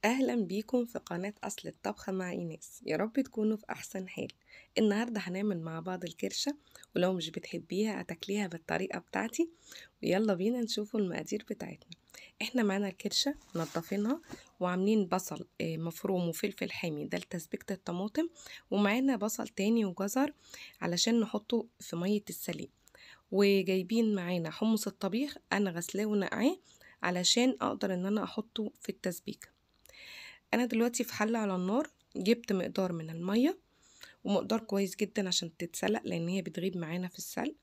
أهلا بيكم في قناة أصل الطبخ مع إيناس. يا رب تكونوا في أحسن حال. النهاردة هنعمل مع بعض الكرشة، ولو مش بتحبيها هتاكليها بالطريقة بتاعتي. ويلا بينا نشوفوا المقادير بتاعتنا. احنا معانا الكرشة منضفينها وعاملين بصل مفروم وفلفل حامي ده لتسبيكة الطماطم، ومعانا بصل تاني وجزر علشان نحطه في مية السليق، وجايبين معانا حمص الطبيخ انا غسلاه ونقعاه علشان اقدر ان انا احطه في التسبيكة. انا دلوقتي في حلة على النار جبت مقدار من المية، ومقدار كويس جدا عشان تتسلق لان هي بتغيب معانا في السلق،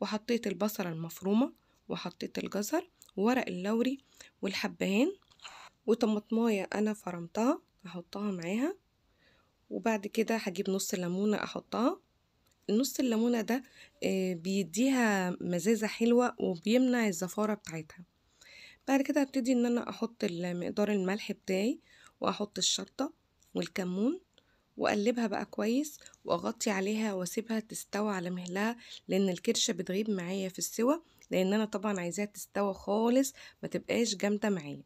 وحطيت البصلة المفرومة وحطيت الجزر وورق اللوري والحبهان وطماطمايه انا فرمتها هحطها معاها، وبعد كده هجيب نص ليمونة احطها. النص الليمونة ده بيديها مزازة حلوة وبيمنع الزفارة بتاعتها. بعد كده هبتدي ان انا احط مقدار الملح بتاعي، واحط الشطة والكمون، واقلبها بقى كويس واغطي عليها واسيبها تستوى على مهلها، لان الكرشة بتغيب معايا في السوى، لان انا طبعا عايزاها تستوى خالص ما تبقاش جامدة معايا.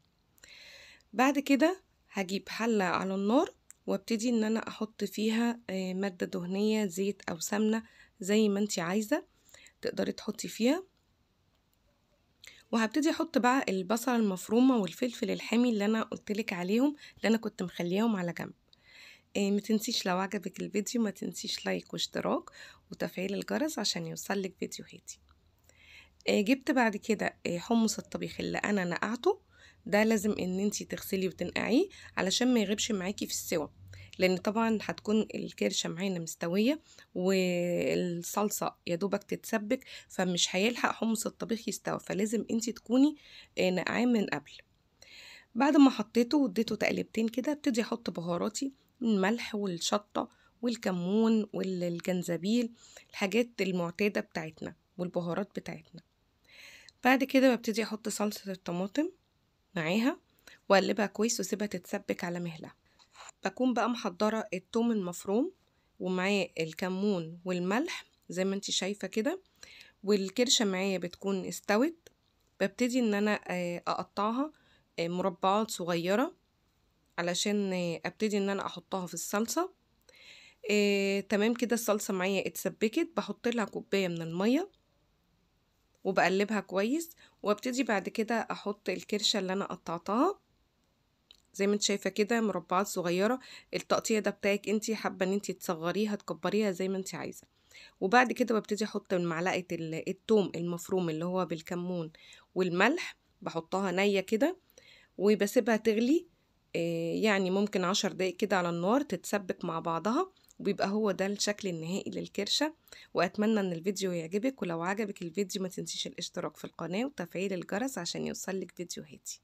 بعد كده هجيب حلة على النار وابتدي ان انا احط فيها مادة دهنية، زيت او سمنة زي ما انتي عايزة تقدري تحطي فيها. وهبتدي احط بقى البصل المفرومة والفلفل الحامي اللي انا قلتلك عليهم، اللي انا كنت مخليهم على جنب. ما تنسيش لو عجبك الفيديو ما تنسيش لايك واشتراك وتفعيل الجرس عشان يوصلك فيديوهاتي. جبت بعد كده حمص الطبيخ اللي انا نقعته ده، لازم ان انتي تغسليه وتنقعيه علشان ما يغيبش معاكي في السوا، لان طبعا هتكون الكرشة معانا مستوية والصلصة يا دوبك تتسبك، فمش هيلحق حمص الطبيخ يستوى، فلازم انتي تكوني نقعاه من قبل. بعد ما حطيته واديته تقلبتين كده ابتدي احط بهاراتي، الملح والشطة والكمون والجنزبيل، الحاجات المعتادة بتاعتنا والبهارات بتاعتنا. بعد كده ببتدي احط صلصة الطماطم معاها واقلبها كويس واسيبها تتسبك على مهلها. بكون بقى محضرة التوم المفروم ومعاه الكمون والملح زي ما انتي شايفة كده، والكرشة معايا بتكون استوت. ببتدي ان انا اقطعها مربعات صغيرة علشان ابتدي ان انا احطها في الصلصة. تمام كده الصلصة معايا اتسبكت، بحط لها كوباية من المية وبقلبها كويس، وابتدي بعد كده احط الكرشة اللي انا قطعتها زي ما انت شايفه كده مربعات صغيرة. التقطيع ده بتاعك انت، حابة ان انت تصغريها تكبريها زي ما انت عايزه. وبعد كده ببتدي احط معلقه الثوم المفروم اللي هو بالكمون والملح، بحطها نيه كده وبسيبها تغلي، يعني ممكن 10 دقايق كده على النار تتسبك مع بعضها، وبيبقى هو ده الشكل النهائي للكرشة. واتمنى ان الفيديو يعجبك، ولو عجبك الفيديو ما تنسيش الاشتراك في القناة وتفعيل الجرس عشان يوصلك فيديوهاتي.